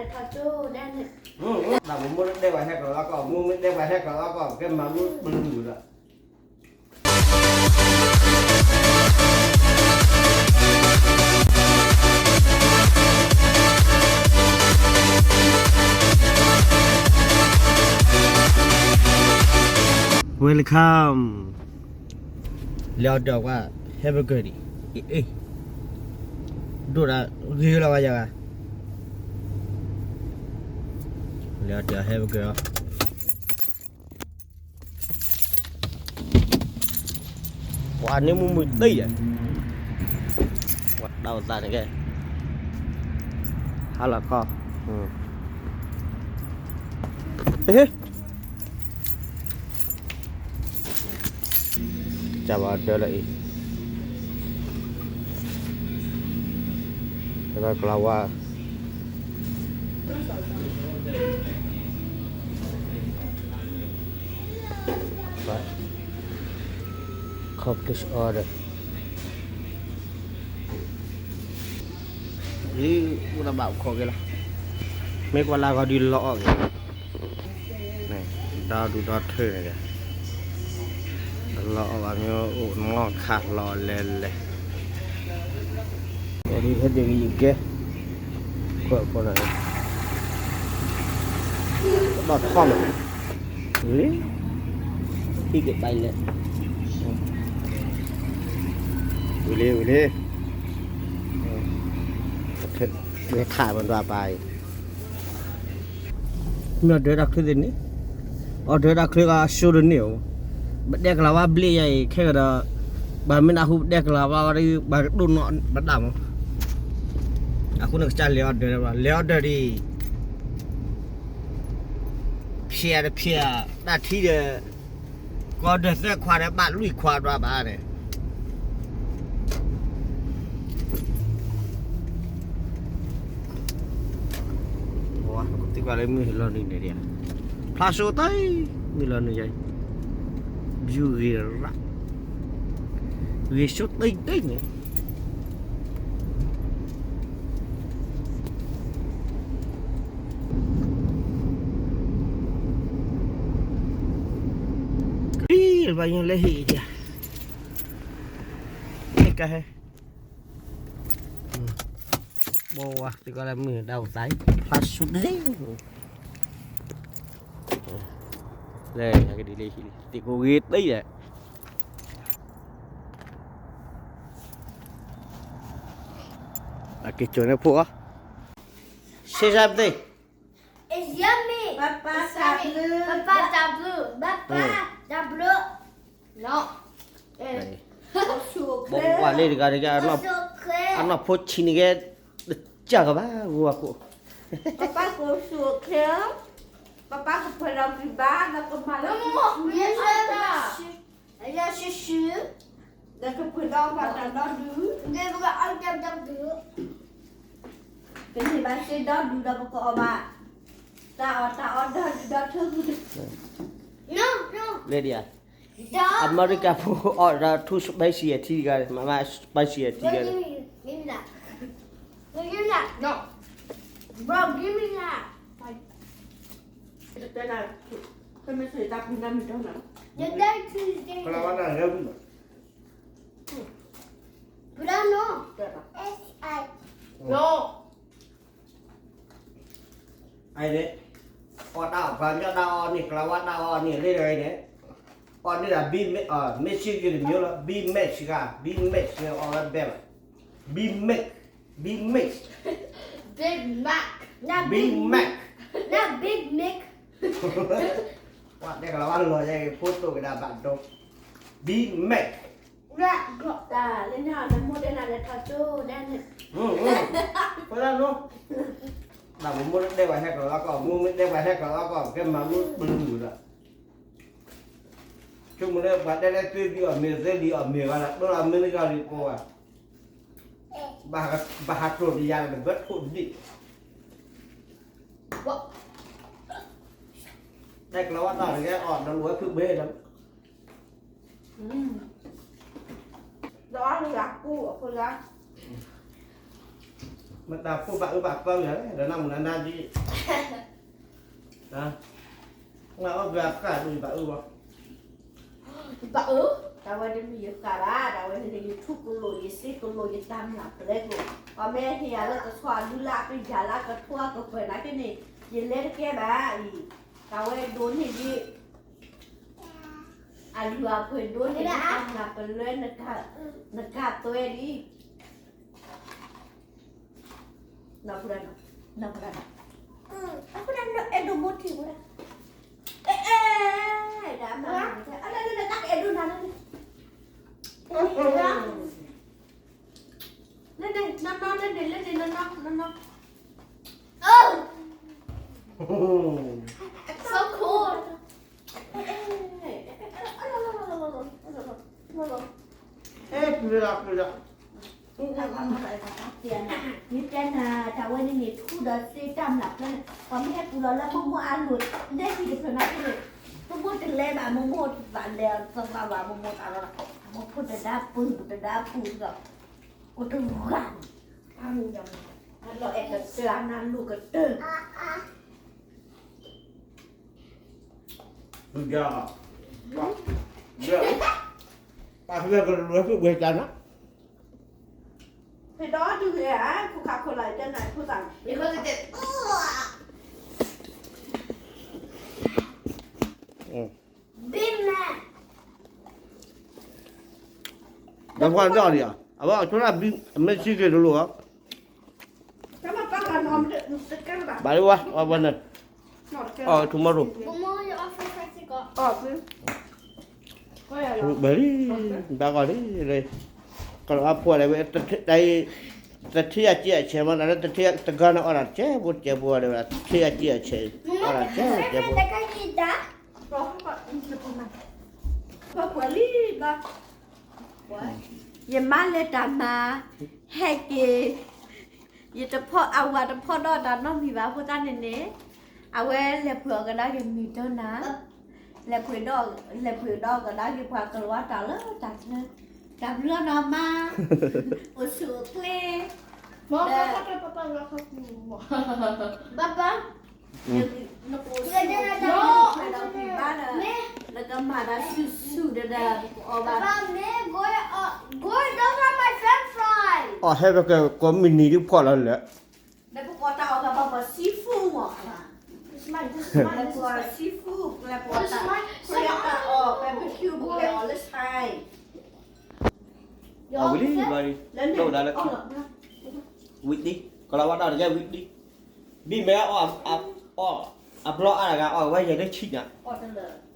တၢ်မိၢ်မိၢ်တတဲပှၤဟဲကျီလီၤကီၢ်, မိၢ်မ့ၢ်တဲပှၤဟဲကျီလီၤကီၢ် ကဲမၤမူပလူၤလီၤ. Welcome. လဲၤအီၤဒီးကွၢ် hamburger ဒံး, အ့ၣ်, ဒိၣ်ဒၣ်ဂ့ၤလီၤဝဲယၤဂၤ, လဲၤအီၤဒီး hamburger အီၤ, ပှၤန့ၣ်မုၢ်မုၢ်သ့ယဲၢ်, ပှၤတၢ်အိၣ်သးန့ၣ်ကဲ, ဟါလီၤခီ, ဟ့ ကဘၣ်ဒၢလၢအံၤ, တၢ်ကလၤဝါ, ဘၣ် accomplish order. လံ အိၣ်ဒၣ်ဘၣ်အိၣ်ခိးက့ၤလီၤ, မ့ၢ်ကွၢ်လၢဂီၤဒုးလီအီၣ်က့ၤ, ဒီဒူၣ်ဒီထၢန့ၣ်, လီအီၣ်ဘၣ်မ့ၢ်အိၣ်နီၢ်ခးလီၤလဲၤလဲၤ, အဒုးဟဲဒ်ကယံာ်ကဲ, ကွၢ်ကွၢ်နၤ, ဒီးထီၣ်မး, လံ ဟံၣ်ကပာ်လဲၣ်, ဝံၤလံဝံၤလံ, ဝဲထးမၤဒွးပာ်အံၤ, မ့ၢ်အီၤဒၢတၢ်ချၢသ့ၣ်န့ၣ်, အီၤဒၢတၢ်ချၢကဆှိတန့ၢ်ဧိၤ, ပတဲကလၤဝါဘျ့ယၤအံၤ ခဲကဒီး, ပှၤမ့ၢ်နၢ်ဟူပတဲကလၤဝါဝဲဒီး ပှၤကဒိၣ်နီၣ်ပဒၣ်မး, အဃိန့ၣ်ကစၢ်လဲၤအီၤဒၢ, လဲၤအီၤဒၢဒ်အံၤ ဖျဲးတဖျဲး, တၢ်ထံဒီး ကီၢ်ဒၢးသၢခွးဒီး ဘၣ်လွံၢ်ခွးဒွးဘၣ်န့ၣ်, သုကွၢ်လၢမုၢ်လီၤနုာ်န့ၣ်ဒံး, ဖျါစိသၢ, မုၢ်လီၤနုာ်ယၤ, ဘျူးဂ့ၤရၣ်, ဂ့ၤစိသၢသၢန့ၣ် ကရံၣ်လၢပှၤညါလၢဟံၣ်အံၤဒံး, မ့ၢ်ကဟဲ, ဘီဝါသုကီၢ်လၢမုၢ်ဒၣ်အိၣ်သး, ဖျါဆူၣ်ဒ့, လၢယကဒ်လၢဟံၣ်လံ သ့ၣ်ကိးဂ့ၤသ့ယဲၢ်, အက့ၤကၠိၤန့ၣ်ဖိအီၤ, ဆ့ဆါပသ့ၣ်, It's yummy. ပၢ်ပၢ်တၢ်ဘျုး, ပၢ်ပၢ်တၢ်ဘျုး, ပၢ်ပၢ်တၢ်ဘျုး, နီၢ်, ပှၤလၢတဂၤတဂၤ, အနီၢ်ဖိဆံးန့ၣ်ကဲ, တကးကဘၣ်ဂီၤအခိၣ်, ပၢ်ပၢ်ကိးဆူၣ်အိၣ်ချ့, ပၢ်ပၢ်ကပှဲၤဒီးဂံၢ်ဘါ ဒီးကမၤလၢ, လၢဆှု, ဒီးကပှဲၤဒီးပှၤတၢ်ဒီဒု, ကန့ၢ်ဘၣ်စ့ဒီဒုဒီးပကအီၣ်ဘၣ်, တၢ်အီၣ်တၢ်အီဒီဒုဒီထၢ, လၢဒ်ဧါ, အမဲရကၤဖိအီၣ်ဒီးထူ spicy အထံတဂၤ, မၤမၤ spicy အထံတဂၤ, Bro, give me that. အန့ၣ်, အီၣ်တၢ်အီၣ်ပှၤကညီတၢ်အီၣ်န့ၣ် ကလၤဝါတၢ်အီၣ်န့ၣ် လၢတဂၤအံၤန့ၣ်, အီၣ်န့ၢ်ဒၣ် Big Mac, Mexican တမျိုးလီၤ, Big Mac စှၤ, Big Mac စှၤအီၣ်ဝဲဘဲလီၤ, Big Mac, Big Mac, Big Mac, Big Mac, ပှၤတဲကလၤဝါလီၤယဲ ဖိတိၢ်ကဒါဘၣ်ဒိ, Big Mac, တၢ်လၢညါနမိၢ်တဲနၤလဲၤထီၣ်ကၠိ, တၢ်မိၢ်မိၢ်တဲပှၤဟဲကျီလီၤကီၢ်, မိၢ်မ့ၢ်တဲပှၤဟဲကျီလီၤကီၢ် ကဲမၤမူပလူၤလီၤ, ဆိကမိၣ်လၢပှၤတဲလၢသုဒ်အီၣ်မ့ၤ သုဒ်အီၣ်မ့ၤဂၤလီၤ, ဒိလီၤမ့ၢ်လၢယီၤလံကိးဂၤ, ဘၣ်ဟးကျိၣ်တယၤဒီးဘၢထိၣ်ဒံး, တဲကျီဝဲတၢ်တကဲအီၣ်ဒီးလိာ်ဝဲဖုဘ့ၣ်ဒီး, ဒီးအီၣ်လၢကူအဃိလၢ, မတၤဖိဘၣ်အၢဘၣ်သီယၤလဲၣ် ဒီးနၢ်မူနၢ်နၢ်ဒ်, ငါအီၣ်ဘၣ်ဃၣ်ဒိၣ်ယဘၣ်အၢဘၣ်, ဘၣ်အၢ, တၢ်ဝဲတမ့ၢ်ယဃၣ်ဘၣ်, တၢ်ဝဲန့ၣ်န့ၣ် ယထူကလိာ် ယစ့ကလိာ် ယတၢ်မျၢ်ပျဲကလိာ်, ပှၤမ့ၢ်ဟ့ၣ်ယၤလၢကဆီအဒုလၢအကယၤလၢအကထိအကပၢၤနာ်က့န့ၣ် ယလဲၤတကဲဘၣ်အံၤ, တၢ်ဝဲဒိးန့ၢ်ဒ် အလုၢ်အပှ့ၤဒိၣ်န့ၢ် နတၢ်မျၢ်ပလဲ နကသွဲလံ, နဖူဒၣ်နီၤ, နဖူဒၣ်နီၤ, အဖူဒၣ်နီၤ အဲၣ်ဒိးဘိထံၣ်ဖူဒၣ်, အဲ အဲ ဒၣ်မၤ အလၢလၢလၢ တၢ်ကအဲၣ်ဒိးနၤလၢန့ၣ်, လၢန့ၣ် နီၢ်နီၢ် လၢန့ၣ် လၢန့ၣ် နီၢ်နီၢ် နီၢ်နီၢ်, so cool, အဲ ပူၤလီၤ ပူၤလီၤ, မ့ၢ်တဲနၤ တၢ်ဝဲန့ၣ်န့ၣ် ထူဒီးစ့တၢ်မျၢ်ပျဲန့ၣ် ပှၤမ့ၢ်ဟဲပူၤလီၤလၢမိၢ်မိၢ်အလိၤ နဲၣ်ဟံၣ်တဖျၢၣ်နာ်က့န့ၣ် မိၢ်မိၢ်တလဲၤဘၣ် မိၢ်မိၢ်တဘၣ်လဲၤသးဘၣ် မိၢ်မိၢ်တၢ်လီၤ မိၢ်ဖိတဒါပူၤ တဒါပူၤဒီး အိၣ်တဂၤန့ၣ် အလီၤအဲၣ်ကတၢၢ် အနၢ်လိၤကတၢၢ် ပှၤကလဲၤကရၢၢ်ဖုၣ်ဝဲတၢ်နီၤ, ဖဲဒီဒုးဂ့ၤဧါ ခိၣ်ခးခိၣ်လာ်တဲနၤခိၣ်သးန့ၣ် ဒီးပှၤဒီးလံဧါ အဝဲအဆိဒၣ်ဘံ အမဲာ်ဆံက့ၤတလိၣ်ဧါ, ဘၣ်လၢဝဲ အဝဲန့ၣ် အီၣ် tomorrow ဘၣ်လံ ဘၣ်ကီၢ်လံ ကလီၤအါဖိးလၢဝဲ တထံၣ်အစ့ အဆဲးမး တၢ်လၢတထံၣ်အစ့အဆဲး အီၣ်တၢ်တကဲဖိတကဲဖိဒီး တထံၣ်အစ့အဆဲး အီၣ်တၢ်တကဲဖိတကဲဖိ ပှၤလံဘၣ် ယမါလဲၤတၢ်မၤ ဟဲက့ၤ ယတဖီၣ်အဝၤတဖီၣ်ဒီးတၢ်နီတမံၤဘၣ်အဃိသတးန့ၣ်န့ၣ် အဝဲလဲၤပှ့ၤအီၤကဒါက့ၤမံၤတနၤ လဲၤပှ့ၤဒီး လဲၤပှ့ၤဒီးကဒါက့ၤပှၤကလီၤဝါတၢ်လၢတၢ်ချၢ တၢ်ဘျုးအီၤနီၤမါ အိၣ်ဆူၣ်အိၣ်ချ့ ဘၣ်ဘၣ် နကအိၣ်ဆူၣ်အိၣ်ချ့ဒီးပှၤဘၣ်ဒီး နကမၤတၢ်ဆူၣ်ဆူၣ်ဒီးဒီး အီၣ်ဘၣ် အီၣ်ဟဲပကကိးမုၢ်နံၤဒ်ဖှီၣ်လီၤလၢာ် ဒီးပကိးတၢ်အီၣ်ဂၤဘၣ်ပှၤ seafood မး ပလဲၤပှၤ seafood ပလဲၤပှၤတၢ် ပလဲၤတၢ်အီၣ် barbecue ပလဲၤအီၣ်လၢ Thai အဝံၤလံ လၢန့ၣ် ဒိၣ်ဒၣ်လၢခံ ဝံၤလံ ကလီၤဝါတၢ်တကဲဝံၤလံ ဘံၣ်မဲအီၣ် အီၣ် အဘျီအါတဂၤအီၣ်ဝဲယဲၢ်လၢဆံညါ အီၣ်တလၢ